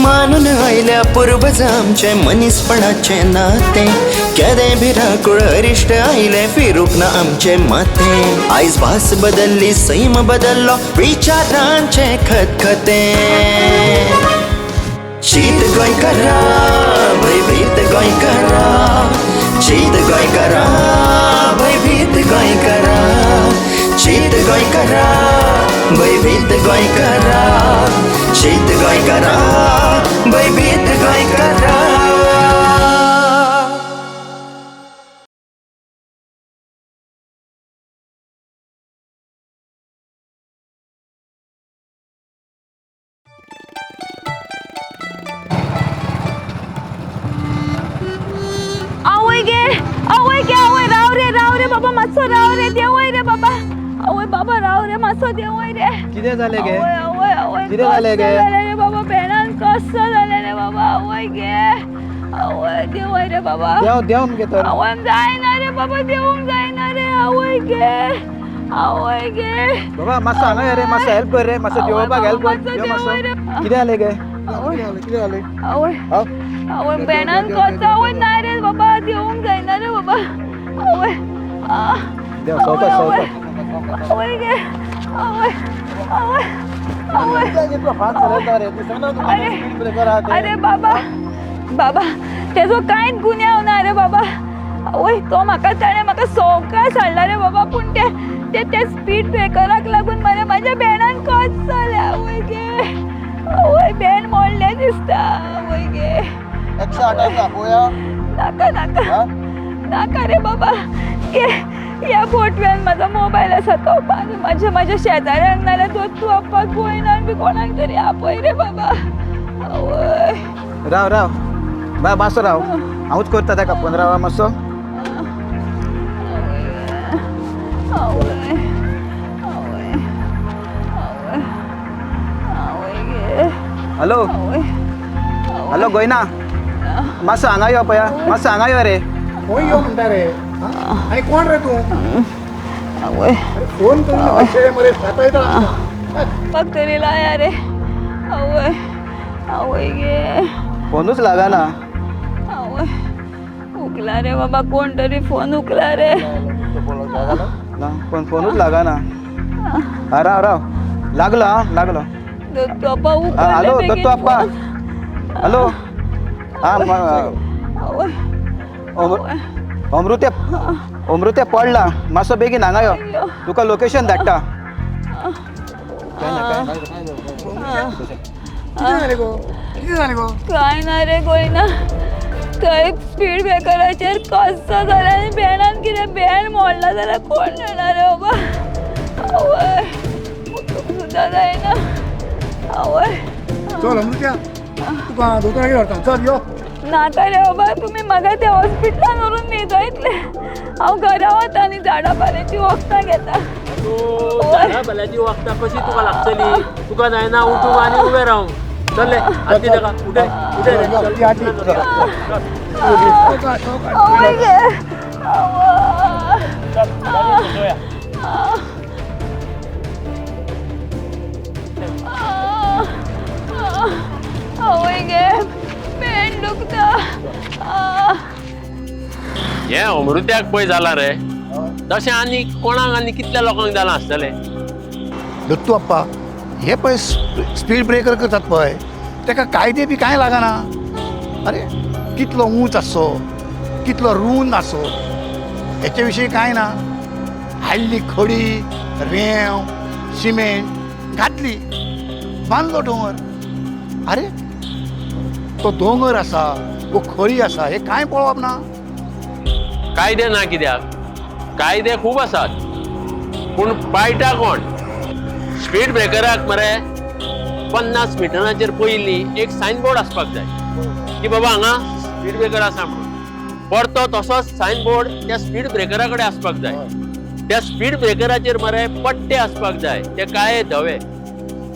मानून आयल्या पुर्वज आमचें मनीसपणाचें नातें. केदें भिरांकूळ अरिश्ट आयलें फिरूंक ना आमचें माथें. आयज भास बदल्ली सैम बदल्लो विचारांचें खतखतें. शीत गोंयकारा भंयभीत गोंयकारा, शीत गोंयकारा भंयभीत गोंयकारा, शीत गोंयकारा भंयभीत गोंयकारा, शीत गोंयकारा भंयभीत गोंयकारा. आवय गे, आवय गे, आवय राव रे, राव रे बाबा, मातसो राव रे, देंवय रे बाबा. आवय बाबा राव रे, मातसो देंवय रे. कितें जालें गे? आवय आवय आवय, कितें जालें गे? कसो जालें रे बाबा, भेणान कसो जालें रे बाबा. आवय गे, आवय देंवय रे बाबा. देंव देंव मगे तर. आवय जायना रे बाबा, देंवूंक जायना रे. आवय गे, आवय गे. बाबा मातसो हांगा यो रे, मातसो हेल्प कर रे, मातसो आवय देंवोवपाक हेल्प कर. बाबा, देंव मातसो. देंवय रे. कितें जालें गे? आवय. कितें जालें? आवय आवय भेणान कसो. आवय ना रे बाबा, देंवूंक जायना रे बाबा. आवय देंव, सवकास सवकास. आवय गे, आवय आवय आवय. अरे अरे बाबा, बाबा तेजो कांयच गुन्यांव ना रे बाबा. आवय तो म्हाका ताणें म्हाका सवकास हाडला रे बाबा, पूण ते ते त्या स्पीड ब्रेकराक लागून मरे म्हाज्या भेणान कस जालें. आवय गे, आवय भेण मोडलें दिसता. आवय गे, नाका नाका नाका रे बाबा. गे ह्या बोटव्यान म्हाजो मोबायल आसा तो म्हाज्या म्हाज्या शेजाऱ्यांक नाल्यार दत्तू आप्पाक गोयनाक बी कोणाक तरी आपय रे बाबा. आवय राव राव बाय, मातसो राव, हांवूच करता ताका फोन. राव मातसो. आवय आवय आवय आवय गे. हॅलो आवय हॅलो गोयना, मातसो हांगा यो पया, मातसो हांगा यो रे. खंय यो म्हणटा रे? आनी कोण रे तूं? आवय फोन करून कशें मरे सातायता. पाक तरी लाया रे. आवय आवय गे, फोनूच लागना. आवय उकला रे बाबा, कोण तरी फोन उकला रे. ना फोन फोनूच लागना. हा राव राव, लागलो. हा लागलो. दत्तू आप्पा उकला. हॅलो दत्तू आप्पा, हॅलो. हा आवय अमृते, अमृते पडला, मातसो बेगीन हांगा यो, तुका लोकेशन धाडटा. कितें जालें गो? कितें जालें गो? कांय ना रे गोयना, थंय स्पीड ब्रेकराचेर कसो जालें आनी भेणान कितें भेण मोडला जाल्यार कोण जाणा रे बाबा. आवय उठूंक सुद्दां जायना. आवय चल अमृत्या, तुका दोतोरागेर व्हरता, चल यो. नाका रे बाबा, तुमी म्हाका त्या हॉस्पिटलान व्हरून न्हिदयतले. हांव घरा वता आनी झाडां पाल्याची वखदां घेता. झाडां पाल्याची वखदां कशी तुका लागतली? तुका जायना उठूंक आनी उबें रावंक. चल आती ताका उठय उठय रे. आवय गे, आवय. आवय गे, पेन दुखता. हें अमृत्याक पळय जालां रे, तशें आनी कोणाक आनी कितल्या लोकांक जालां आसतलें. दत्तू आप्पा, हे पळय स्पीड ब्रेकर करतात पळय, ताका कायदे बी कांय लागना. अरे कितलो ऊंच आसचो, कितलो रूंद आसचो, हेचे विशीं कांय ना. हाडली खडी, रेंव, सिमेंट घातली, बांदलो दोंगर. अरे तो दोंगर आसा वो खळी आसा हे कांय पळोवप ना. कायदे ना कित्याक? कायदे खूब आसात, पूण पाळटा कोण? स्पीड ब्रेकराक मरे 50 मिटरांचेर पयलीं एक सायन बोर्ड आसपाक जाय की बाबा हांगा स्पीड ब्रेकर आसा म्हणून. परतो तसोच सायन बोर्ड त्या स्पीड ब्रेकरा कडेन आसपाक जाय. त्या स्पीड ब्रेकराचेर मरे पट्टे आसपाक जाय, ते काळे धवे.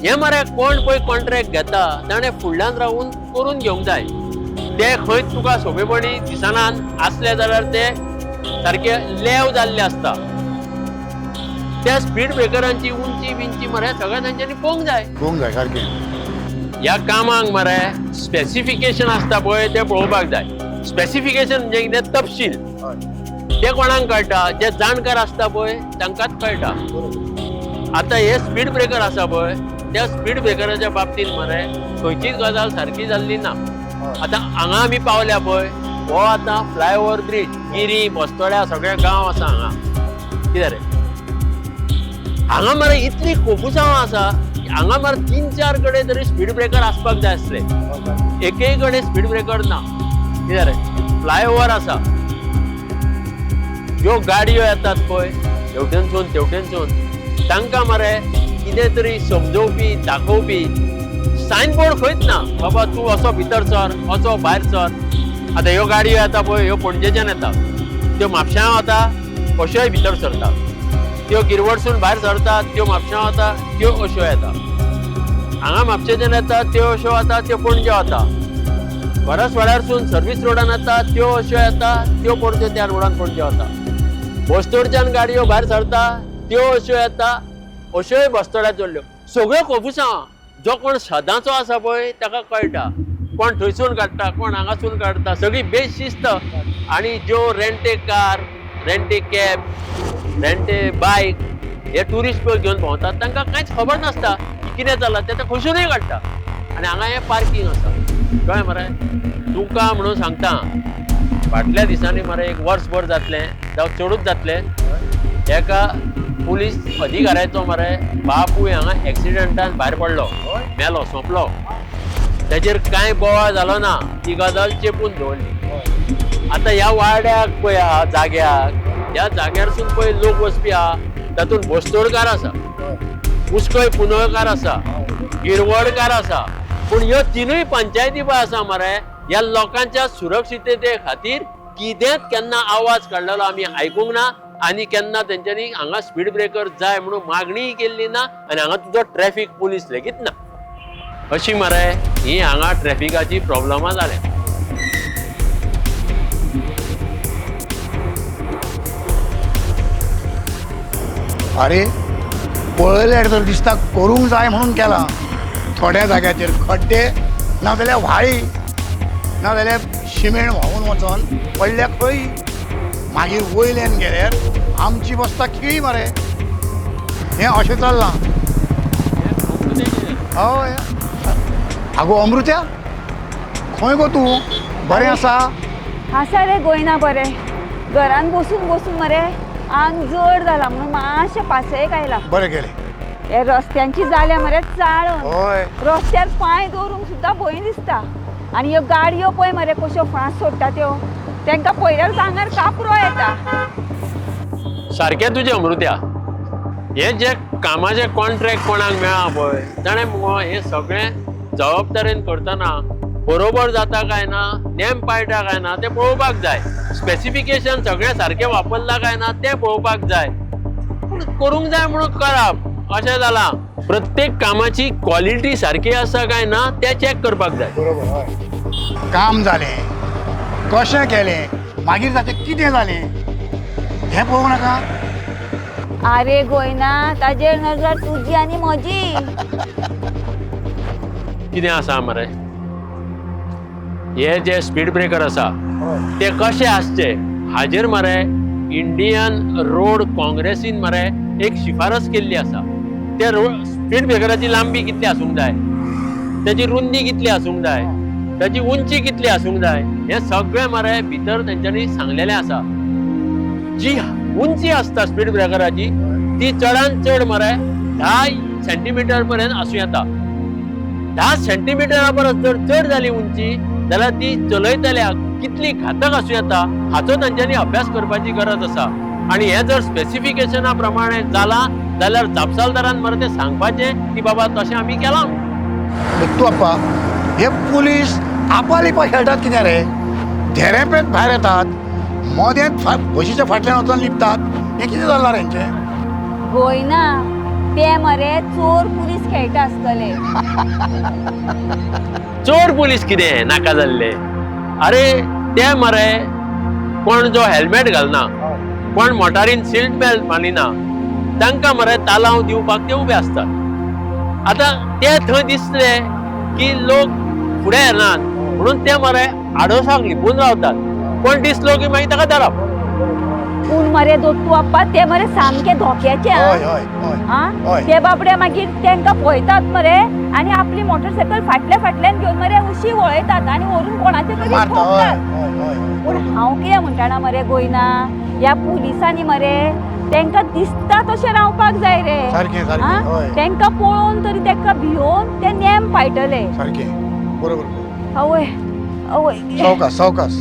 हे मरे कोण पळय कॉन्ट्रॅक्ट घेता ताणें फुडल्यान रावून करून घेवंक जाय. ते खंय तुका सोंपेपणी दिसना आसले जाल्यार ते सारके लेव जाल्ले आसता. त्या स्पीड ब्रेकरांची उंची बिंची मरे सगळें तांच्यांनी पळोवंक जाय. पळोवंक जाय सारकें. ह्या कामांक मरे स्पेसिफिकेशन आसता पळय तें पळोवपाक जाय. स्पेसिफिकेशन म्हणजे कितें? तपशील. ते कोणाक कळटा? जे जाणकार आसता पळय तांकांच कळटा. आतां हे स्पीड ब्रेकर आसा पळय, त्या स्पीड ब्रेकराच्या बाबतींत मरे खंयचीच गजाल सारकी जाल्ली ना. आतां हांगा आमी पावल्या पळय, हो आतां फ्लायओवर ब्रीज, गिरी बस्तोड्या सगळे गांव आसा हांगा. कितें रे, हांगा मरे इतली कोफुसांव आसा, हांगा मरे 3-4 कडेन तरी स्पीड ब्रेकर आसपाक जाय आसले, एकय कडेन स्पीड ब्रेकर ना. कितें रे, फ्लायओवर आसा, ज्यो गाडयो येतात पळय हेवटेनसून तेवटेनसून, तांकां मरे कितें तरी समजोवपी दाखोवपी सायन बोर्ड खंयच ना. बाबा तूं असो भितर सर, असो भायर सर. आतां ह्यो गाडयो येता पळय, ह्यो पणजेच्यान येता, त्यो म्हापश्यां वता, अश्योय भितर सरता. त्यो गिरवडसून भायर सरता, त्यो म्हापश्यां वता, त्यो अश्यो येता. हांगा म्हापशेच्यान येता त्यो अश्यो वता, त्यो पणजे वता. बरसवाड्यारसून सर्वीस रोडान येता, त्यो अश्यो येता, त्यो पणजे त्या रोडान पणजे वता. बस्तोडच्यान गाडयो भायर सरता, त्यो अश्यो येता, अश्योय बस्तोड्या चडल्यो. सगळ्यो कोफुसांव. जो कोण सदांचो आसा पळय ताका कळटा, कोण थंयसून काडटा, कोण हांगासून काडटा, सगळी बेशिस्त. आनी ज्यो rent a car, rent a cab, rent a bike हे ट्युरिस्ट पळय घेवन भोंवतात, तांकां कांयच खबर नासता की कितें चल्लां तें, ते खंयसरूय काडटा. आनी हांगा हें पार्कींग आसा, कळ्ळें मरे तुमकां म्हणून सांगता, फाटल्या दिसांनी मरे एक वर्सभर जातलें, जावं चडूच जातलें, एका पुलीस अधिकाऱ्याचो मरे बापूय हांगा एक्सिडंटान भायर पडलो, मेलो, सोंपलो. ताचेर कांय बोवाळ जालो ना, ती गजाल चेपून दवरली. आतां ह्या वाड्याक पळय आहा जाग्याक, ह्या जाग्यारसून पळय लोक वचपी आहा, तातूंत बस्तोडकार आसा, उस्कय पुनळकार आसा, गिरवडकार आसा. पूण ह्यो तिनूय पंचायती पळय आसा मरे, ह्या लोकांच्या सुरक्षितते खातीर कितेंच केन्ना आवाज काडलेलो आमी आयकूंक ना, आनी केन्ना तेंच्यांनी हांगा स्पीड ब्रेकर जाय म्हणून मागणीय केल्ली ना, आनी हांगा तुजो ट्रॅफिक पुलीस लेगीत ना. अशी मरे ही हांगा ट्रॅफिकाची प्रॉब्लमां जाल्या. अरे पळयल्यार तर दिसता करूंक जाय म्हणून केलां. थोड्या जाग्याचेर खड्डे, नाजाल्यार व्हाळी, नाजाल्यार शिमेंट व्हांवून वचोन पडल्या खंय. मागीर वयल्यान गेल्यार आमची बसता खिळी मरे. हें अशें चल्लां. हय आगो अमृत्या, खंय गो तूं? बरें आसा? आसा रे गोयना बरें. घरान बसून बसून मरे आंग जड जाला म्हणून मातशें पासयेक आयला. बरें केलें. हे रस्त्यांची जाल्या मरे चाळण, हय रस्त्यार पांय दवरूंक सुद्दां भंय दिसता. आनी ह्यो गाडयो पळय मरे कश्यो फास्ट सोडटा त्यो, तांकां पळयल्यार आंगार कापरो येता. सारकें तुजें अमृत्या, हें जे कामाचें कॉन्ट्रॅक्ट कोणाक मेळ्ळां पळय ताणें मुगो हें सगळें जबाबदारेन करतना बरोबर जाता काय ना, नेम पाळटा काय ना तें पळोवपाक जाय. स्पेसिफिकेशन सगळें सारकें वापरलां काय ना तें पळोवपाक जाय. पूण करूंक जाय म्हणून करप अशें जालां. प्रत्येक कामाची क्वॉलिटी सारकी आसा काय ना तें चॅक करपाक जाय. बरोबर. हय, काम जालें कशें केलें, मागीर ताचें कितें जालें हें पळोवंक नाका. आरे गोयना, ताजेर नजर तुजी आनी म्हजी. कितें आसा मरे, हे जे स्पीड ब्रेकर आसा ते कशे आसचे हाजेर मरे इंडियन रोड काँग्रेसीन मरे एक शिफारस केल्ली आसा. ते रोड स्पीड ब्रेकराची लांबी कितली आसूंक जाय, ताची रुंदी कितली आसूंक जाय, ताची उंची कितली आसूंक जाय, हें सगळें मरे भितर तेंच्यांनी सांगलेलें आसा. जी उंची आसता स्पीड ब्रेकराची ती चडान चड मरे 10 सेंटीमिटर पर्यंत आसूं येता. 10 सेंटीमिटरा परस जर चड जाली उंची जाल्यार ती चलयतल्याक कितली घातक आसूं येता हाचो तांच्यांनी अभ्यास करपाची गरज आसा. आनी हें जर स्पेसिफिकेशना प्रमाणे जालां जाल्यार जापसालदारान मरे तें सांगपाचें की बाबा तशें आमी केलां. दत्तू आप्पा, हे पुलीस आपालिपा खेळटात कितें रे? धेरेपेत भायर येतात, मदेंत बशीच्या फाटल्यान वचोन लिपतात, हें कितें चल्लां रे हेंचें? गोयना, ते मरे चोर पुलीस खेळटा आसतले. चोर पुलीस कितें नाका जाल्ले? अरे ते मरे कोण जो हेल्मेट घालना, कोण मोटारीन सीट बेल्ट बांदिना, तांकां मरे तालांव दिवपाक ते उबे आसतात. आतां ते थंय दिसले की लोक फुडें येनात म्हणून ते मरे आडोसाक लिपून रावतात. कोण दिसलो की मागीर ताका धरप. पूण मरे दत्तू आप्पा ते मरे सामके धोक्याचे आं. हय हय हय. आं, हय. ते बाबडे मागीर तेंकां पळयतात मरे आनी आपली मोटरसायकल फाटल्या फाटल्यान घेवन मरे उशी वळयतात आनी व्हरून कोणाचे तरी मारता. हय. ठोकतात. हय हय. पूण हांव कितें म्हणटाना मरे गोयना, ह्या पुलिसांनी मरे तेंकां दिसता तशें रावपाक जाय रे. सारकें सारकें. आं? हय. तेंकां पळोवन तरी तेंकां भियोवन ते नेम पाळटले. सारकें बरोबर. आवय आवय. सावकास सावकास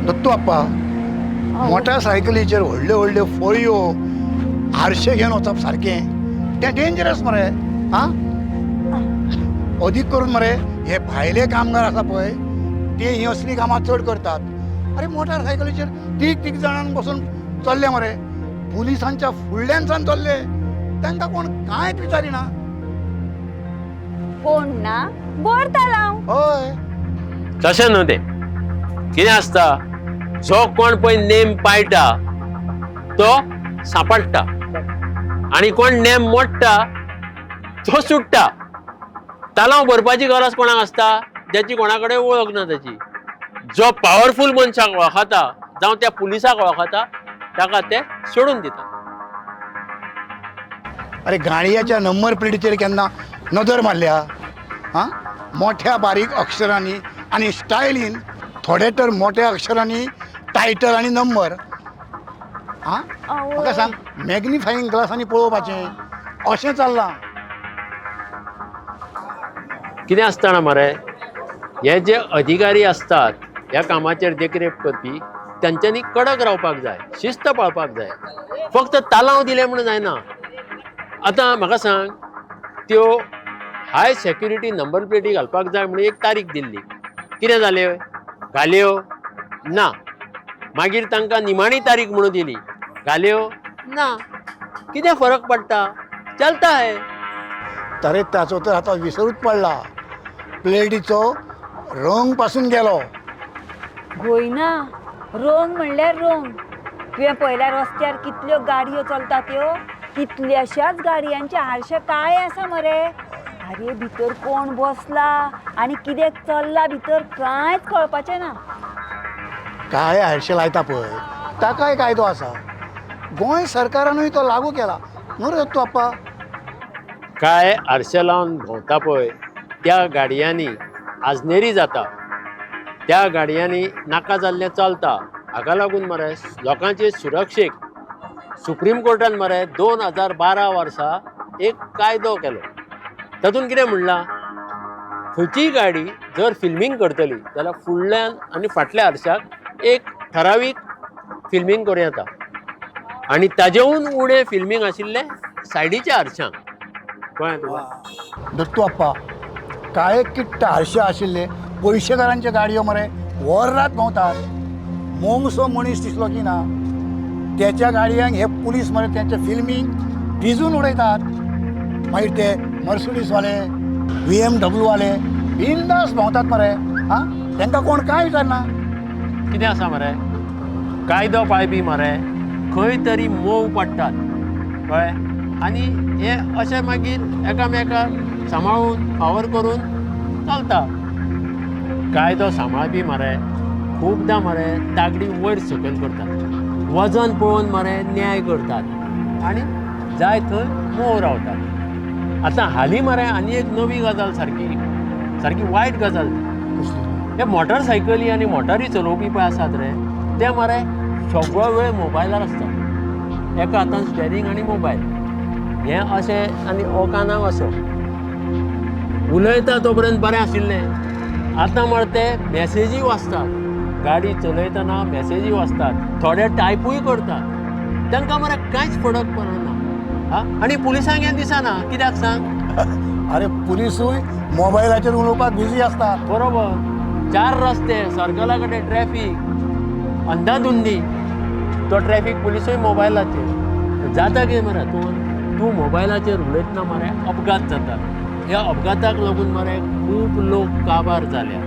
दत्तू आप्पा. मोटारसायकलीचेर व्हडल्यो व्हडल्यो फळयो आरशे घेवन वचप सारकें तें डेंजरस मरे. आं, अदीक करून मरे हे भायले कामगार आसा पळय ते हीं असलीं कामां चड करतात. अरे मोटारसायकलीचेर तीग तीग जाणांक बसून चल्ले मरे, पुलिसांच्या फुडल्यानसान चल्ले, तांकां कोण कांयच विचारिना. कोण ना बर तालांव. हय. तशें न्हू तें कितें आसता, जो कोण पळय नेम पाळटा तो सांपडटा आनी कोण नेम मोडटा तो सुट्टा. तालांव भरपाची गरज कोणाक आसता, ज्याची कोणा कडेन वळख ना ताची. जो पावरफूल मनशाक वळखता जावं त्या पुलिसाक वळखता ताका ते सोडून दिता. अरे गाडयेच्या नंबर प्लेटीचेर केन्ना नदर मारल्या? आं, मोठ्या बारीक अक्षरांनी आनी स्टायलीन, थोडे तर मोठ्या अक्षरांनी टायटल आनी नंबर. आं, म्हाका सांग मॅग्निफाईंग ग्लासांनी पळोवपाचें अशें चल्लां. कितें आसता मरे, हे जे अधिकारी आसतात ह्या कामाचेर देखरेख करपी तांच्यांनी कडक रावपाक जाय, शिस्त पाळपाक जाय. फक्त तालांव दिले म्हणून जायना. आतां म्हाका सांग, त्यो हाय सेक्युरिटी नंबर प्लेटी घालपाक जाय म्हणून एक तारीख दिल्ली, कितें जाल्यो? घाल्यो ना. मागीर तांकां निमाणी तारीख म्हणून दिली, घाल्यो ना. कितें फरक पडटा? चलता है. अरे ताचो तर आतां विसरूच पडला, प्लेटीचो रंग पासून गेलो. गोयना रंग म्हणल्यार रंग. तुवें पळयल्यार रस्त्यार कितल्यो गाडयो चलता त्यो, कितल्याश्याच गाडयांचे आरशे काळे आसा मरे. आरे भितर कोण बसला आनी कितें चल्ला भितर कांयच कळपाचें ना. काळे आरशे लायता पळय ताकाय कायदो आसा, गोंय सरकारानूय तो लागू केला न्हू रे दत्तू आप्पा? काय आरशे लावन भोंवता पळय त्या गाडयांनी आजनेरी जाता, त्या गाडयांनी नाका जाल्लें चलता. हाका लागून मरे लोकांचे सुरक्षेक सुप्रीम कोर्टान मरे 2012 वर्सा एक कायदो केलो. तातूंत कितें म्हणलां, खंयचीय गाडी जर फिल्मींग करतली जाल्यार फुडल्यान आनी फाटल्या आरशाक एक ठरावीक फिल्मींग करूं येता आनी ताजेहून उणें फिल्मींग आशिल्लें सायडीच्या आरशांक. कळ्ळें तुका? दत्तू आप्पा, काळे किट्ट आरशे आशिल्ले पयशेकारांच्यो गाडयो मरे वर रात भोंवतात. मोंगसो मनीस दिसलो की ना त्याच्या गाडयांक हे पुलीस मरे त्यांचे फिल्मींग भिजून उडयतात. मागीर ते मर्सडीसवाले BMW वाले बिंदास भोंवतात मरे. आं, तांकां कोण कांय विचारना. कितें आसा मरे, कायदो पाळपी मरे खंय तरी मोव पडटात, कळ्ळें? आनी हे अशें मागीर एकामेकाक सांबाळून फावर करून चलता. कायदो सांबाळपी मरे खुबदां मरे तागडी वयर सकयल करतात, वजन पळोवन मरे न्याय करतात आनी जाय थंय मोव रावतात. आतां हालीं मरे आनी एक नवी गजाल, सारकी सारकी वायट गजाल ती. हे मोटरसायकली आनी मोटारी चलोवपी पळय आसात रे, ते मरे सगळो वेळ मोबायलार आसता. एका हातान स्टेरींग आनी मोबायल, हें अशें आनी हो कानाक असो उलयता तो पर्यंत बरें आशिल्लें. आतां मरे ते मॅसेजी वाचतात, गाडी चलयतना मॅसेजी वाचतात, थोडे टायपूय करतात. तांकां मरे कांयच फरक पडना. आं, आनी पुलिसांक हें दिसना, कित्याक सांग? अरे पुलिसूय मोबायलाचेर उलोवपाक बिजी आसतात. बरोबर. चार रस्ते, सर्कला कडेन ट्रॅफीक, अंदाधुंदी, तो ट्रॅफीक पुलिसूय मोबायलाचेर. जाता कितें मरे, तूं तूं मोबायलाचेर उलयतना मरे अपघात जाता. ह्या अपघाताक लागून मरे खूब लोक काबार जाल्या.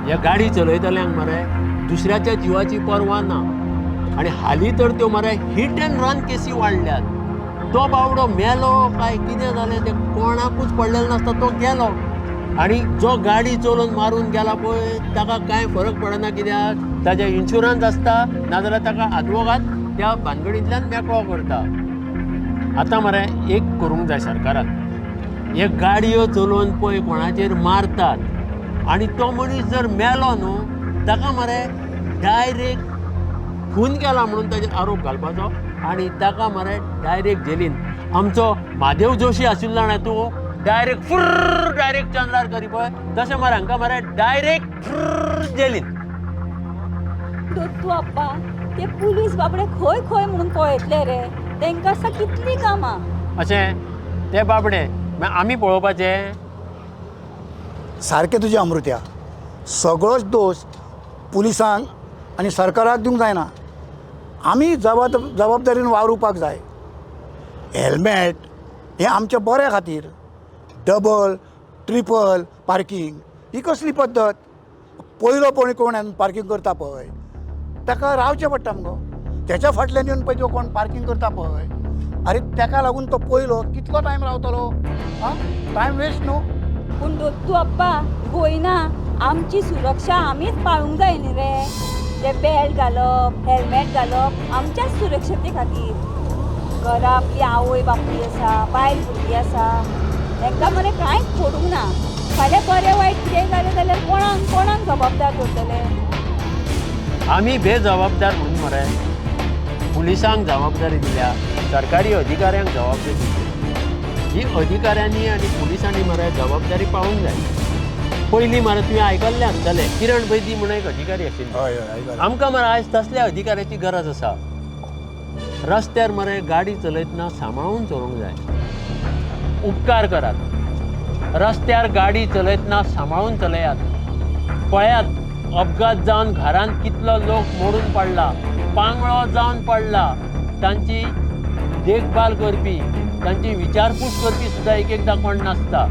ह्या गाडी चलयतल्यांक मरे दुसऱ्याच्या जिवाची पर्वा ना. आनी हालीं तर त्यो मरे हीट एंड रन केसी वाडल्यात. तो बावडो मेलो काय कितें जालें तें कोणाकूच पडलेलें नासता, तो गेलो. आनी जो गाडी चलोवन मारून गेला पळय ताका कांय फरक पडना, कित्याक ताजे इन्शुरन्स आसता, नाजाल्यार ताका आदवोगाद त्या भानगडींतल्यान मेकळो करता. आतां मरे एक करूंक जाय सरकारान, हे गाडयो चलोवन पळय कोणाचेर मारतात आनी तो मनीस जर मेलो न्हू ताका मरे डायरेक्ट खून केला म्हणून ताजेर आरोप घालपाचो आनी ताका मरे डायरेक्ट जेलीन. आमचो म्हादेव जोशी आशिल्लो ना तूं डायरेक्ट फुर्र डायरेक्ट चंद्रार करी पळय, तशें मरे हांकां मरे डायरेक्ट फुर्र जेलीन. दत्तू आप्पा ते पुलीस बाबडे खंय खंय म्हणून पळयतले रे, तेंकां आसा कितलीं कामां. अशें ते बाबडे मागीर आमी पळोवपाचें. सारकें तुजें अमृत्या, सगळोच दोश पुलिसांक आनी सरकाराक दिवंक जायना. आमी जबाबदारीन वावरुपाक जाय. हेल्मेट हें आमच्या बऱ्या खातीर. डबल ट्रिपल पार्कींग ही कसली पद्दत? पयलो पळय कोण पार्कींग करता पळय ताका रावचें पडटा मुगो, तेच्या फाटल्यान येवन पळय जो कोण पार्कींग करता पळय, आरे ताका लागून तो पयलो कितलो टायम रावतलो? आं, टायम वेस्ट न्हू. पूण दत्तू आप्पा गोयना आमची सुरक्षा आमीच पाळूंक जाय न्ही रे. ते बेल्ट घालप, हेल्मेट घालप आमच्याच सुरक्षते खातीर. घरा आपली आवय बापूय आसा, बायल भुरगीं आसा, तांकां मरे कांयच पडूंक ना. फाल्यां बरें वायट कितेंय जालें जाल्यार कोणाक कोणाक जबाबदार दवरतले? आमी बेजबाबदार म्हणून मरे पुलिसांक जबाबदारी दिल्या, सरकारी अधिकाऱ्यांक जबाबदारी दिल्या. ही अधिकाऱ्यांनी आनी पुलिसांनी मरे जबाबदारी पाळूंक जाय. पयलीं मरे तुवें आयकल्लें आसतलें, किरण बेदी म्हणून एक अधिकारी आशिल्लो. हय हय. आमकां मरे आयज तसल्या अधिकाऱ्याची गरज आसा. रस्त्यार मरे गाडी चलयतना सांबाळून चलोवंक जाय. उपकार करात, रस्त्यार गाडी चलयतना सांबाळून चलयात. पळयात अपघात जावन घरांत कितलो लोक मोडून पडला, पांगळो जावन पडला. तांची देखभाल करपी, तांची विचारपूस करपी सुद्दां एक एकदां कोण नासता.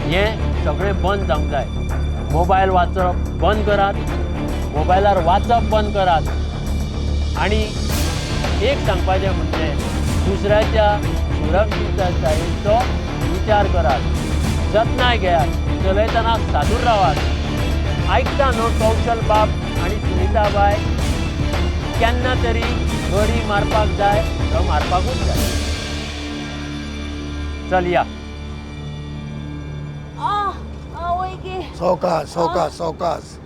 हें सगळें बंद जावंक जाय. मोबायल वाचप बंद करात, मोबायलार वाचप बंद करात. आनी एक सांगपाचें म्हणजे दुसऱ्याच्या सुरक्षिततायेचो विचार करात, जतनाय घेयात, चलयतना सादूर रावात. आयकता न्हू कौशल बाब आनी सुनिताबाय, केन्ना तरी गडी मारपाक जाय तो मारपाकूच जाय. चल या. आवय गे. सवकास सवकास सवकास.